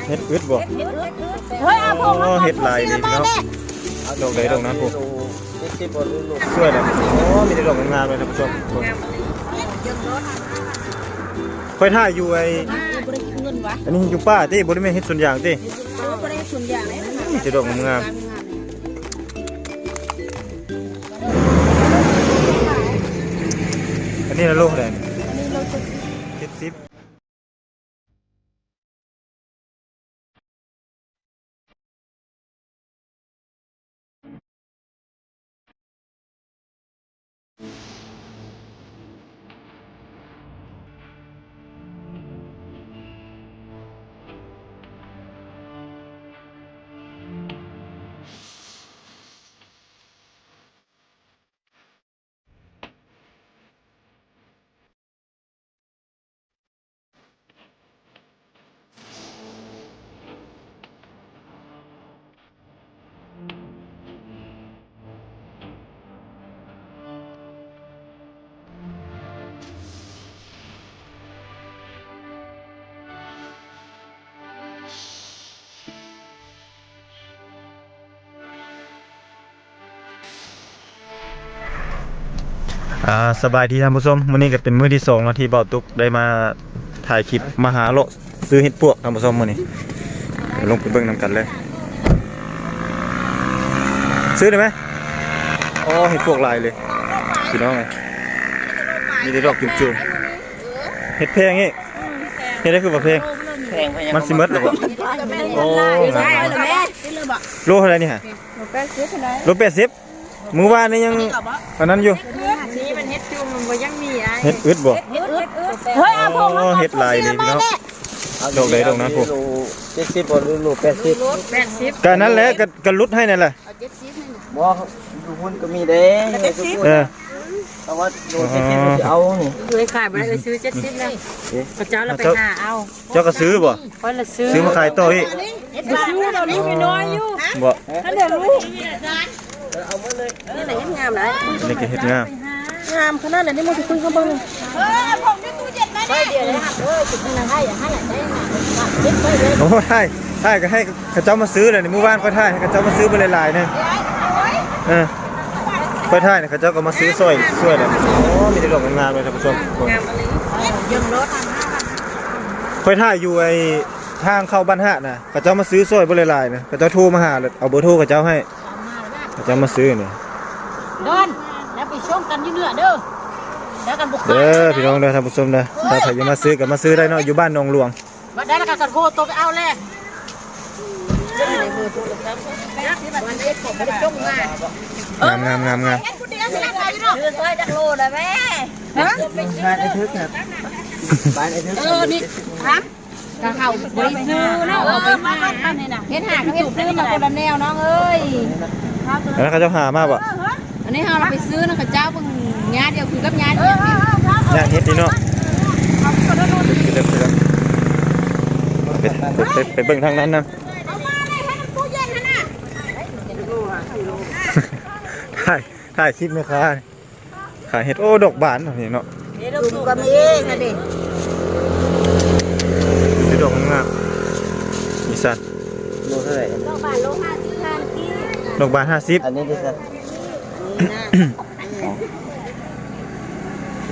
ເຫັດອຶດບໍ່? ເຮີ້ຍ ເອົາພວກມາ ໂອ້ ເຫັດຫຼາຍດີພີ່ນ້ອງ ດອກໃດດອກນັ້ນພຸ້ນ ສວຍແຫຼະ ໂອ້ ມີແຕ່ດອກງາມໆເລີຍທ່ານຜູ້ຊົມ. ຂ້ອຍຖ່າຍຢູ່ໄອ້ ອັນນີ້ຢູ່ປ່າຕິ ບໍ່ໄດ້ແມ່ນເຫັດສວນຢາງຕິ? ບໍ່ໄດ້ເຮັດສວນຢາງເດ້ ມີແຕ່ດອກງາມໆ. ອັນນີ້ລະໂລເທົ່າໃດ? ອັນນີ້ໂລເຈັດສິບ. ອ່າ ສະບາຍດີທ່ານຜູ້ຊົມ, ມື້ນີ້ກໍເປັນມື້ທີສອງເນາະ ທີ່ບ່າວຕຸກໄດ້ມາຖ່າຍຄລິບ ມາຫາເລາະຊື້ເຫັດປວກ ທ່ານຜູ້ຊົມ. ມື້ນີ້ລົງໄປເບິ່ງນຳກັນເລີຍ ຊື້ໄດ້ໄໝ? ອໍ ເຫັດປວກຫຼາຍເລີຍພີ່ນ້ອງເອີຍ ມີແຕ່ດອກຈຸ້ມໆ. ເຫັດແພງອີກ ເຮັດໄດ້ຄືວ່າແພງ ແພງ ມັນຊິໝົດແລ້ວບໍ່? ໂອ້ ໂລເທົ່າໃດນີ້ຫະ? ໂລແປດສິບ ໂລແປດສິບ. ມື້ວານນີ້ຍັງອັນນັ້ນຢູ່ ນີ້ມັນເຫັດຈຸ້ມ ມັນບໍ່ຍັງມີອ້າຍ ເຫັດອຶດບໍ່? ເຫັດອຶດ ເຮີ້ຍ ເອົາພວກມາ ເຫັດຫຼາຍດີພີ່ນ້ອງ ດອກໃດດອກນັ້ນພຸ້ນ ເຈັດສິບບໍ່ ຫຼືໂລແປດສິບ? ແປດສິບ ກະນັ້ນແຫຼະ ກະ ກະຫຼຸດໃຫ້ນັ້ນແຫຼະ ເອົາເຈັດສິບນີ້ ບໍ່ ຢູ່ພຸ້ນກໍມີເດ້ ເຈັດສິບ ເອີ ເອົາວ່າໂລເຈັດສິບ ເອົານີ້ ເອີຍ ຂາຍບໍ່ໄດ້ ເອີຍ ຊື້ເຈັດສິບນະ ເຂົາເຈົ້າລະໄປຫາເອົາ. ເຈົ້າກໍຊື້ບໍ່? ຂ້ອຍລະຊື້ ຊື້ມາຂາຍຕໍ່ອີກ ບໍ່ຊື້ດອກ ລູກນ້ອຍຢູ່ ບໍ່ ອັນດຽວລູກ ນີ້ແຫຼະເຫັດງາມຫຼາຍ ນີ້ກໍເຫັດງາມ ງາມຂະໜາດໃດນີ້ ມາຄືເຮົາເບິ່ງ ເອີ ຜົມຢູ່ຕູ້ເຢັນມາແລ້ວ ໂອ້ ຖ່າຍ ຖ່າຍກໍໃຫ້ເຂົາເຈົ້າມາຊື້ແຫຼະ ມື້ວານຂ້ອຍຖ່າຍໃຫ້ເຂົາເຈົ້າມາຊື້ເບິດຫຼາຍໆ ນີ້ ເອີ ຂ້ອຍຖ່າຍນີ້ ເຂົາເຈົ້າກໍມາຊື້ຊ່ອຍ ຊ່ວຍແຫຼະ ໂອ້ ມີແຕ່ດອກງາມໆເລີຍທ່ານຜູ້ຊົມ ງາມອີ່ຫຼີ ຂ້ອຍຖ່າຍຢູ່ໄອ້ທາງເຂົ້າບ້ານຫາດນະ ເຂົາເຈົ້າມາຊື້ຊ່ອຍເບິດຫຼາຍໆນະ ເຂົາເຈົ້າໂທມາຫາ ເອົາເບີໂທເຂົາເຈົ້າໃຫ້ ເຂົາເຈົ້າມາຊື້ນີ້ ດອນ ແລ້ວໄປຊົມກັນຢູ່ເໜືອເດີ ແລ້ວກັນບໍ່ຂາຍ ເດີພີ່ນ້ອງເດີ ທ່ານຜູ້ຊົມເດີ ຖ້າໃຜຢາກມາຊື້ກໍມາຊື້ໄດ້ເນາະ ຢູ່ບ້ານໜອງຫຼວງ ບັດໃດລະກໍໂທໂຕໄປເອົາແລ້ວ ງາມໆໆໆ ຊື້ຊ່ອຍຈັກໂລໄດ້ແມ່ ຮະ ບ້ານໄອ້ເທີກນະ ບ້ານໄອ້ເທີກ ເອີ ນີ້ ຮະ ກະເຮົາບໍ່ໄດ້ຊື້ເນາະ ເອົາໄປຫາ ເຮັດຫາກໍເຮັດຊື້ມາຄົນລະແນວນ້ອງເອີຍ ອັນນັ້ນເຂົາເຈົ້າຫາມາບໍ່? ອັນນີ້ເຮົາລະໄປຊື້ນຳເຂົາເຈົ້າ ເບິ່ງຍາດດຽວຄືກັບຍາດ ຍາດເຫັດນີ້ເນາະ ໄປ ໄປ ໄປ ໄປເບິ່ງທາງນັ້ນນຳ ຖ່າຍ ຖ່າຍຄລິບແມ່ຄ້າ ຂາຍເຫັດ ໂອ້ ດອກບານນີ້ເນາະ ດຸ່ມກໍມີນະເດ ມີແຕ່ດອກງາມໆ ນີ້ຊັ້ນ ໂລເທົ່າໃດ? ດອກບານໂລຫ້າສິບພັນກີບ ດອກບານຫ້າສິບ ອັນນີ້ເດຊັ້ນ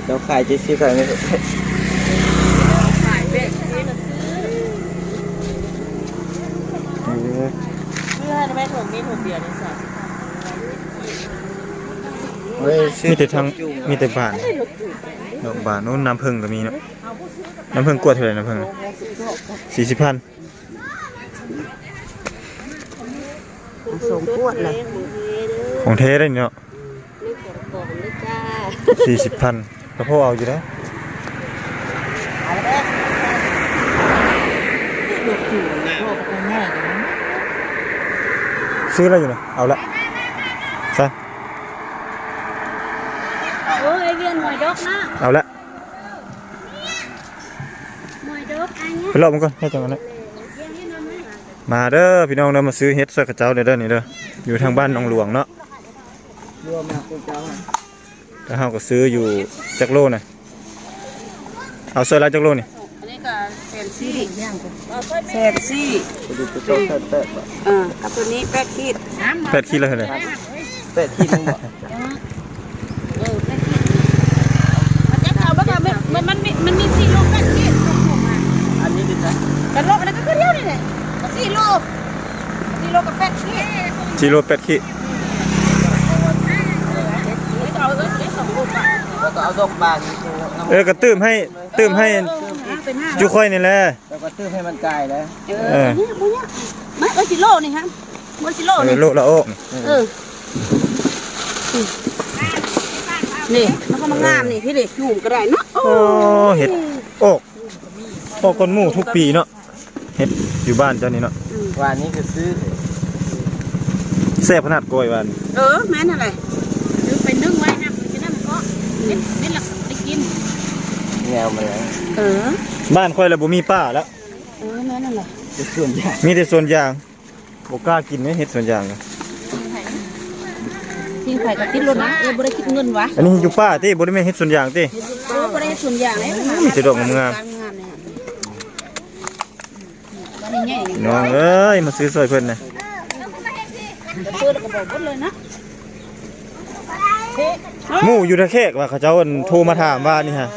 ເຈົ້າຂາຍເຈັດສິບ ຂາຍແປດສິບ ເອີ ຊື້ໃຫ້ແມ່ຖົງນີ້ຖົງດຽວນີ້ ມີແຕ່ທາງ ມີແຕ່ບານ ດອກບານ. ໂອ້ ນ້ຳເຜິ້ງກໍມີເນາະ ນ້ຳເຜິ້ງກວດເທົ່າໃດ? ນ້ຳເຜິ້ງສີ່ສິບພັນ ສອງຂວດແຫຼະ ຂອງແທ້ເດ້ນີ້ເນາະ ສີ່ສິບພັນ ກໍພໍເອົາຢູ່ເດ້ ຊື້ແລ້ວຢູ່ນະ ເອົາລະ ຊະ ໂອ້ຍ ໄອວຽນຫວຍດອກນະ ເອົາລະ ໄປເລາະມັນກ່ອນ ເຮັດຫຍັງອັນນັ້ນ ມາເດີພີ່ນ້ອງເດີ ມາຊື້ເຫັດຊ່ອຍເຂົາເຈົ້າເດີ ນີ້ເດີ ຢູ່ທາງບ້ານໜອງຫຼວງເນາະ ແລ້ວເຮົາກໍຊື້ຢູ່ຈັກໂລນະ ເອົາຊ່ອຍລາວຈັກໂລນີ້ ອັນນີ້ກໍແສນ ສີ່ ແສນສີ່ ເອີ ກັບໂຕນີ້ແປດຂີດ ແປດຂີດລະເທົ່າໃດ? ແປດຂີດໜຶ່ງບໍ? ເອີ ແປດຂີດ ມັນຈະເອົາບໍ່ ມັນ ມັນ ມັນມີສີ່ໂລແປດຂີດ ອັນນີ້ເປັນໄງ? ກັນໂລ ອັນນັ້ນກໍຄືດຽວນີ້ແຫຼະ ສີ່ໂລ ສີ່ໂລກັບແປດຂີດ ສີ່ໂລແປດຂີດ ເອີ ເອົາດອກບານ ເອີ ກໍຕື່ມໃຫ້ ຕື່ມໃຫ້ຈຸຂ້ອຍນີ້ແຫຼະ ແລ້ວກໍຕື່ມໃຫ້ມັນກາຍແຫຼະ ເອີ ເອີ ມາ ເອີ ກິໂລນີ້ຮະ ບໍ່ກິໂລນີ້ ເອີ ໂລລະອອກ ເອີ ນີ້ ມັນກໍມາງາມນີ້ ພີ່ນີ້ ຫຸ່ມກໍໄດ້ເນາະ ໂອ້ ເຫັດອອກ ອອກກ່ອນໝູ່ທຸກປີເນາະ ເຮັດຢູ່ບ້ານເຈົ້ານີ້ເນາະ ອືມ ຫວານນີ້ກໍຊື້ ແຊບຂະໜາດກ້ອຍຫວານ ເອີ ແມ່ນຫັ້ນແຫຼະ ຊື້ໄປໜຶ້ງໄວ້ນຳ ກິນນຳກໍ ເຮັດ ເຮັດແລ້ວໄດ້ກິນ ແນວມັນແຫຼະ ເອີ ບ້ານຂ້ອຍລະບໍ່ມີປ່າແລ້ວ ເອີ ແມ່ນຫັ້ນແຫຼະ ມີແຕ່ສວນຢາງ ບໍ່ກ້າກິນເດ້ ເຮັດສວນຢາງ ກິນໄຜກໍຕິດລົດນະ ເອີ ບໍ່ໄດ້ຄິດເງິນຫວາ ອັນນີ້ຢູ່ປ່າຕິ ບໍ່ໄດ້ແມ່ນເຮັດສວນຢາງຕິ ເອີ ບໍ່ໄດ້ເຮັດສວນຢາງເດ້ ມີແຕ່ດອກງາມໆ ງາມໆ ພີ່ນ້ອງເອີຍ ມາຊື້ຊ່ອຍເພິ່ນນະ ຊື້ແລ້ວກໍບອກເບິດເລີຍນະ ໝູ່ຢູ່ທ່າແຂກວ່າ ເຂົາເຈົ້າ ອັນ ໂທມາຖາມວ່ານີ້ຮະ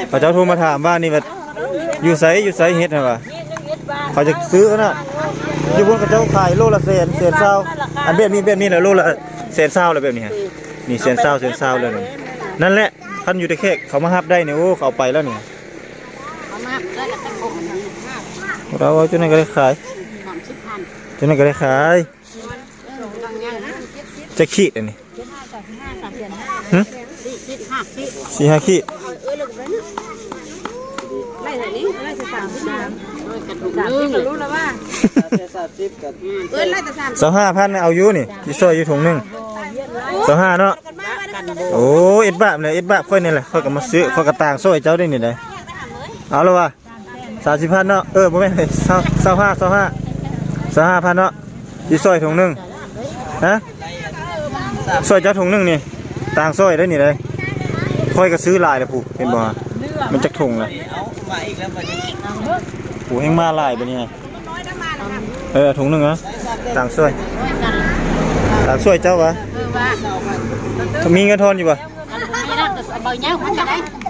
ເຂົາເຈົ້າໂທມາຖາມວ່ານີ້ວ່າ ຢູ່ໃສ ຢູ່ໃສເຫັດຫັ້ນວ່າ ເຂົາຈະຊື້ນະ ຢູ່ພຸ້ນເຂົາເຈົ້າຂາຍໂລລະແສນ ແສນຊາວ ອັນແບບນີ້ ແບບນີ້ແຫຼະ ໂລລະແສນຊາວແຫຼະ ແບບນີ້ຮະ ນີ້ແສນຊາວ ແສນຊາວແລ້ວນັ້ນ ນັ້ນແຫຼະ ຄັນຢູ່ແຕ່ແຂກເຂົາມາຮັບໄດ້ນີ້ ໂອ້ ເຂົາເອົາໄປແລ້ວນີ້ ເອົາມາຮັບໄດ້ແລ້ວ ເອົາ ເອົາ ຈັ່ງນັ້ນກໍໄດ້ຂາຍ ສາມສິບພັນ ຈັ່ງນັ້ນກໍໄດ້ຂາຍ ຈັກຂີດອັນນີ້? ຫຶ? ສີ່ຫ້າຂີດ ສີ່ຫ້າຂີດ ຊາວຫ້າພັນ ເອົາຢູ່ນີ້ ຊິຊ່ອຍຢູ່ຖົງໜຶ່ງ ຊາວຫ້າເນາະ ໂອ້ ເອັດບາບແຫຼະ ເອັດບາບຂ້ອຍນີ້ແຫຼະ ຂ້ອຍກໍມາຊື້ ຂ້ອຍກໍຕ່າງຊ່ອຍເຈົ້າໄດ້ນີ້ໄດ໋ ເອົາລະວ່າ ສາມສິບພັນເນາະ ເອີ ບໍ່ແມ່ນ ຊາວ ຊາວຫ້າ ຊາວຫ້າ ຊາວຫ້າພັນເນາະ ຊິຊ່ອຍຖົງໜຶ່ງ ຮະ ຊ່ອຍເຈົ້າຖົງໜຶ່ງນີ້ ຕ່າງຊ່ອຍໄດ້ນີ້ເດ້ ຂ້ອຍກໍຊື້ຫຼາຍແລ້ວພຸ້ນ ເຫັນບໍ່ ມັນຈັກຖົງລະ ໂອ້ ແຮ່ງມາຫຼາຍບັດນີ້ ເອີ ຖົງໜຶ່ງເນາະ ຕ່າງຊ່ອຍ ຕ່າງຊ່ອຍເຈົ້າຫວາ ມີເງິນທອນຢູ່ບໍ່?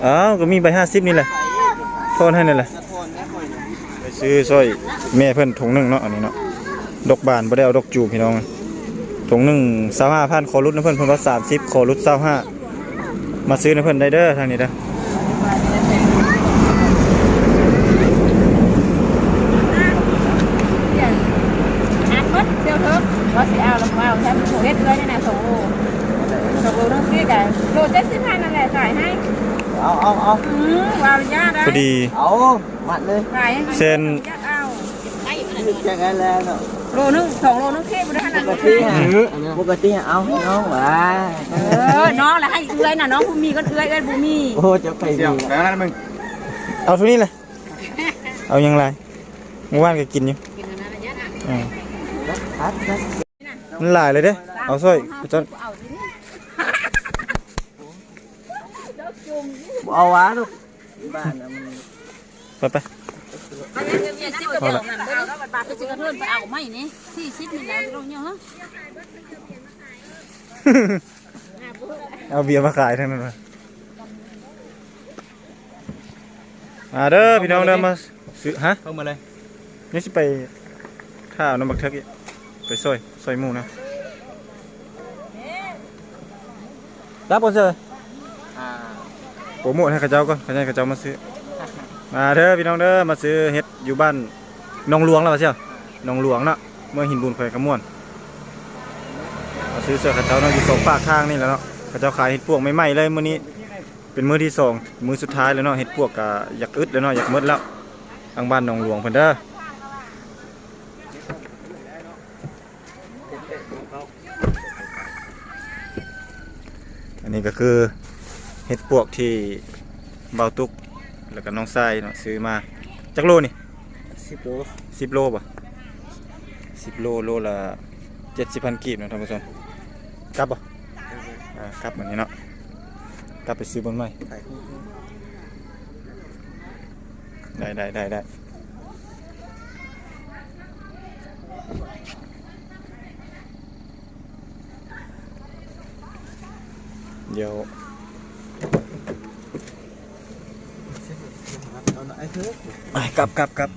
ເອົາ ກໍມີໃບຫ້າສິບນີ້ແຫຼະ ທອນໃຫ້ນັ້ນແຫຼະ ໄປຊື້ຊ່ອຍແມ່ເພິ່ນຖົງໜຶ່ງເນາະ ອັນນີ້ເນາະ ດອກບານ ບໍ່ໄດ້ເອົາດອກຈູມ ພີ່ນ້ອງ ຖົງໜຶ່ງ ຊາວຫ້າພັນ ຂໍຫຼຸດນຳເພິ່ນ ເພິ່ນວ່າສາມສິບ ຂໍຫຼຸດຊາວຫ້າ ມາຊື້ນຳເພິ່ນໄດ້ເດີ ທາງນີ້ເດີ ອັນໝົດ ເຊວເທີບ ວ່າຊິເອົາແລ້ວບໍ່ເອົາ ແທ້ບໍ່ເຮັດເອື້ອຍນີ້ນະ ສອງໂລ ສອງໂລໜຶ່ງສີ່ກະໂລເຈັດສິບພັນນັ້ນແຫຼະ ຂາຍໃຫ້ ເອົາ ເອົາ ເອົາ ອືມ ວ່າຢ່າໄດ້ ພໍດີ ເອົາ ມັດເລີຍ ຂາຍໃຫ້ ແສນ ຢາກເອົາ ຈັ່ງນັ້ນແຫຼະເນາະ ໂລໜຶ່ງ ສອງໂລໜຶ່ງ ໂອເຄບໍ່ໄດ້ຫັ້ນນະ ປົກກະຕິ ປົກກະຕິເອົາໃຫ້ນ້ອງຫວາ ເອີ ນ້ອງລະໃຫ້ເອື້ອຍນະ ນ້ອງຜູ້ມີກ່ອນເອື້ອຍ ເອື້ອຍບໍ່ມີ ໂອ້ ເຈົ້າໄປດີ ເອົາເທົ່ານີ້ແຫຼະ ເອົາຫຍັງຫຼາຍ ມື້ວານກໍກິນຢູ່ ກິນອັນນັ້ນລະຍະນະ ອືມ ມັນຫຼາຍເລີຍເດ້ ເອົາຊ່ອຍ ບໍ່ເອົາຫວາລູກ ບ້ານນະມັນ ໄປ ໄປ ເອົາລະ ໄປເອົາໄມ້ນີ້ ສີ່ສິບນີ້ແຫຼະ ເອົາເບຍມາຂາຍທາງນັ້ນ ມາເດີພີ່ນ້ອງເດີ ມາຊື້ ຮະ ເຂົ້າມາເລີຍ ຍັງຊິໄປຖ້າເອົານຳບັກເຖິກອີກ ໄປຊ່ອຍ ຊ່ອຍໝູ່ນະ ຮັບບໍ່ເຊີ? ອ່າ ໂປຣໂມດໃຫ້ເຂົາເຈົ້າກ່ອນ ເຂົາເຈົ້າ ເຂົາເຈົ້າມາຊື້ ມາເດີພີ່ນ້ອງເດີ ມາຊື້ເຫັດຢູ່ບ້ານໜອງຫຼວງແລ້ວວ່າຊິ ໜອງຫຼວງເນາະ ເມືອງຫີນບູນ ແຂວງຄຳມ່ວນ ມາຊື້ຊ່ອຍເຂົາເຈົ້າເນາະ ຢູ່ສອງປາກທາງນີ້ແຫຼະເນາະ ເຂົາເຈົ້າຂາຍເຫັດປວກໃໝ່ໆເລີຍ ມື້ນີ້ເປັນມື້ທີສອງ ມື້ສຸດທ້າຍແລ້ວເນາະ ເຫັດປວກກະຢາກອຶດແລ້ວເນາະ ຢາກໝົດແລ້ວ ທາງບ້ານໜອງຫຼວງເພິ່ນເດີ. ອັນນີ້ກໍຄືເຫັດປວກທີ່ບ່າວຕຸກ ແລ້ວກໍນ້ອງຊາຍເນາະ ຊື້ມາ ຈັກໂລນີ້? ສິບໂລ ສິບໂລບໍ່? ສິບໂລ ໂລລະເຈັດສິບພັນກີບເນາະທ່ານຜູ້ຊົມ ກັບບໍ່? ອ່າ ກັບອັນນີ້ເນາະ ກັບໄປຊື້ບ່ອນໃໝ່. ໄດ້ ໄດ້ ໄດ້ ໄດ້ ດຽວ ໄປ ກັບ ກັບ ກັບ.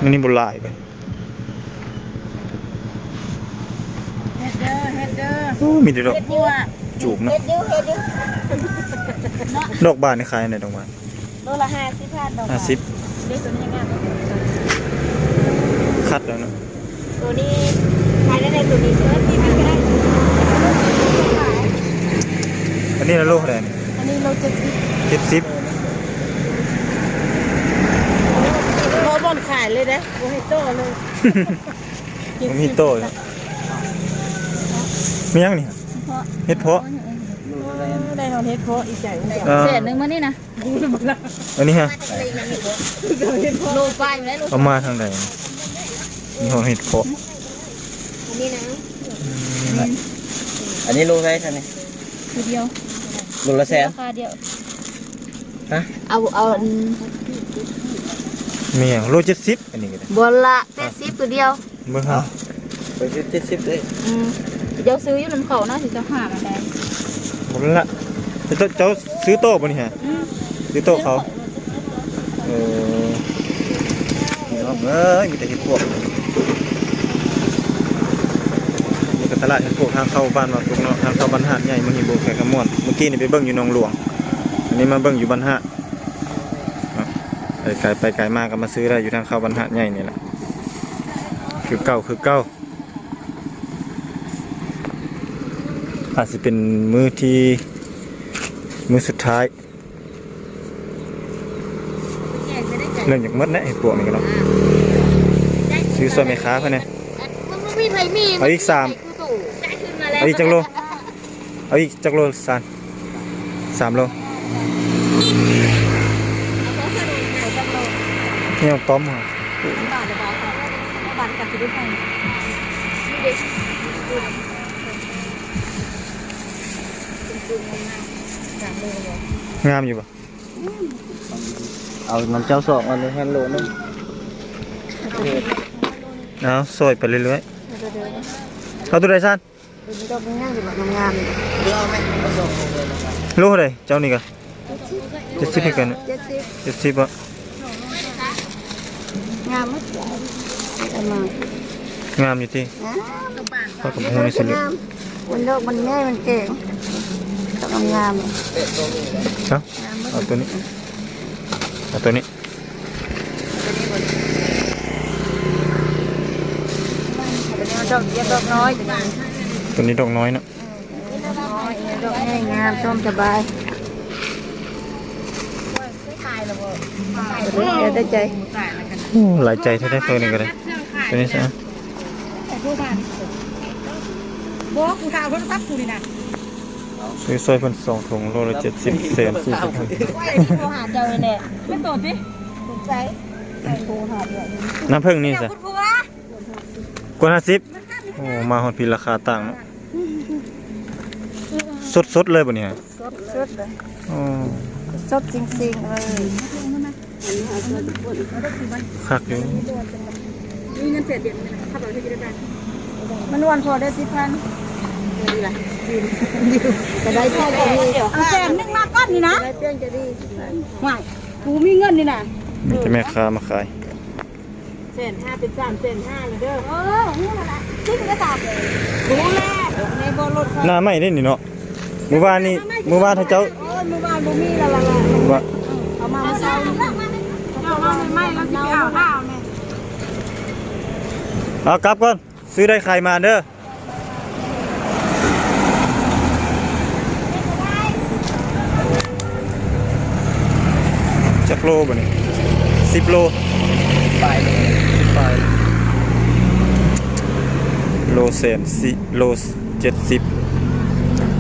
ອັນນີ້ບໍ່ຫຼາຍເດ້ ເຮັດເດີ ເຮັດເດີ ໂອ້ ມີແຕ່ດອກ ເຮັດຢູ່ອະ ຈູກເນາະ ເຮັດຢູ່ ເຮັດຢູ່ ດອກບານນີ້ຂາຍອັນໃດ ດອກບານ? ໂລລະຫ້າສິບພັນດອກ ຫ້າສິບ ເດ້ ໂຕນີ້ງາມ ຄັດແລ້ວເນາະ ໂຕນີ້ຂາຍໄດ້ ໂຕນີ້ເຊີນທີ່ມັນກໍໄດ້ ອັນນີ້ລະໂລເທົ່າໃດ? ອັນນີ້ໂລເຈັດສິບ ເຈັດສິບ ບໍ່ບ່ອນຂາຍເລີຍເດ້ ບໍ່ເຮັດຕໍ່ເລີຍ ບໍ່ມີຕໍ່ເນາະ ມີຫຍັງນີ້? ເຫັດເຜາະ ເຫັດເຜາະ ໄດ້ເນາະ ເຫັດເຜາະ ອີກໃຈ ເອີ ແສນໜຶ່ງມື້ນີ້ນະ. ອັນນີ້ຮະ ໂລປາຍຢູ່ໄດ໋ ໂລ ເອົາມາທາງໃດ? ມີຮອດເຫັດເຜາະ ອັນນີ້ນະ ອືມ ອັນນີ້ໂລເທົ່າໃດຊັ້ນນີ້? ໂລດຽວ ໂລລະແສນ ລາຄາດຽວ ຮະ ເອົາ ເອົາ ອັນ ແມ່ນຫຍັງ? ໂລເຈັດສິບ ອັນນີ້ກໍໄດ້ ບໍ່ລະ ແປດສິບ ໂຕດຽວ. ເບິ່ງຫາ ເອົາ ໄປເຈັດສິບເດ້ ອືມ ເຈົ້າຊື້ຢູ່ນຳເຂົານະ ຊິເຈົ້າຫາມາໄດ້ ບໍ່ແມ່ນລະ ເຈົ້າ ເຈົ້າຊື້ຕໍ່ບໍ່ນີ້ຫະ? ອືມ ຊື້ຕໍ່ເຂົາ ເອີ ພີ່ນ້ອງເອີຍ ມີແຕ່ເຫັດປວກ ນີ້ກໍຕະຫຼາດເຫັດປວກທາງເຂົ້າບ້ານວ່າປຸກເນາະ ທາງເຂົ້າບ້ານຫາດໃຫຍ່ ເມືອງຫີນບົວ ແຂວງຄຳມ່ວນ ມື້ກີ້ນີ້ໄປເບິ່ງຢູ່ໜອງຫຼວງ ອັນນີ້ມາເບິ່ງຢູ່ບ້ານຫາດ ເນາະ ໄກໄປໄກມາກໍມາຊື້ໄດ້ຢູ່ທາງເຂົ້າບ້ານຫາດໃຫຍ່ນີ້ແຫຼະ ຄືເກົ່າ ຄືເກົ່າ ອາດຊິເປັນມື້ທີ່ ມື້ສຸດທ້າຍ ເລີ່ມຢາກໝົດແລ້ວ ເຫັດປວກນີ້ກໍເນາະ ຊື້ຊ່ວຍແມ່ຄ້າເພິ່ນແດ່ ເອົາອີກສາມ ເອົາອີກຈັກໂລ? ເອົາອີກຈັກໂລຊານ? ສາມໂລ ນີ້ຕ້ອມ ງາມຢູ່ບໍ່? ເອົານຳເຈົ້າສອງອັນ ຫັ້ນໂລໜຶ່ງ ເອົາ ຊ່ອຍໄປເລື້ອຍໆ ເອົາໂຕໃດຊານ? ດອກງາມຢູ່ ດອກງາມໆ ເລືອກເອົາໄໝ? ເອົາສອງໂລເລີຍ ໂລເທົ່າໃດເຈົ້ານີ້ກະ? ເຈັດສິບ ເຈັດສິບຄືກັນ ເຈັດສິບ ເຈັດສິບ ເຈັດສິບ ອະ ງາມໝົດ ເອົາມາ ງາມຢູ່ຕິ ງາມ ເຮົາກໍບໍ່ຮູ້ໃນສຸດ ງາມ ມັນດອກມັນໃຫຍ່ ມັນເກັ່ງ ດອກງາມໆ ເອົາ ງາມໝົດ ເອົາໂຕນີ້ ເອົາໂຕນີ້ ດອກ ດອກນ້ອຍ ໂຕນີ້ດອກນ້ອຍເນາະ ດອກນ້ອຍ ດອກໃຫຍ່ງາມ ຊອມສະບາຍ ແລ້ວແຕ່ໃຈ ໂອ້ ຫຼາຍໃຈແທ້ໆ ເພິ່ນນີ້ກໍໄດ້ ໂຕນີ້ຊະ ບໍ່ ກູຖາມໂທລະສັບກູນີ້ນະ ຊື້ຊ່ອຍເພິ່ນສອງຖົງ ໂລລະເຈັດສິບ ແສນສີ່ສິບພັນ ໂທຫາເຈົ້ານີ້ແຫຼະ ແມ່ນໂຕຕິ ສົນໃຈ ໂທຫາເຈົ້າ ນ້ຳເຜິ້ງນີ້ຊະ ເຈົ້າຄຸນຜົວ ກວ່າຫ້າສິບ ໂອ້ ມາຮອດພີ້ລາຄາຕ່າງເນາະ ສົດໆເລີຍບໍ່ນີ້ຮະ? ສົດໆເລີຍ ອໍ ສົດຈິງໆເລີຍ ຄັກຢູ່ ມີເງິນແສນດຽວນີ້ນະ ຄັບເອົາເຮັດຢູ່ໃນບ້ານ ມັນນວນພໍໄດ້ສິບພັນ ດີລະ ດີ ກໍໄດ້ແສນໜຶ່ງມາກ່ອນນີ້ນະ ໄດ້ປ່ຽນຈະດີສິບພັນ ຫວາຍ ກູມີເງິນນີ້ນະ ມີແຕ່ແມ່ຄ້າມາຂາຍ ແສນຫ້າເປັນສາມແສນຫ້າແລ້ວເດີ ເອີ ຮູ້ແລ້ວລະ ຈິງແລ້ວຕາມ ຮູ້ແລ້ວ ໃນບໍ່ໂລ ໜ້າໄມ້ເດ້ນີ້ເນາະ. ມື້ວານນີ້ ມື້ວານເຂົາເຈົ້າ ໂອ້ຍ ມື້ວານບໍ່ມີແລ້ວ ວ່າ ເອົາມາມື້ເຊົ້ານີ້ ເອົາມາໃໝ່ໆ ແລ້ວຊິໄປເອົາດາວແດ່. ເອົາກັບກ່ອນ ຊື້ໄດ້ຂາຍມາເດີ. ຈັກໂລບາດນີ້? ສິບໂລ ປາຍໂລ ປາຍໂລ ໂລແສນສີ່ ໂລເຈັດສິບ.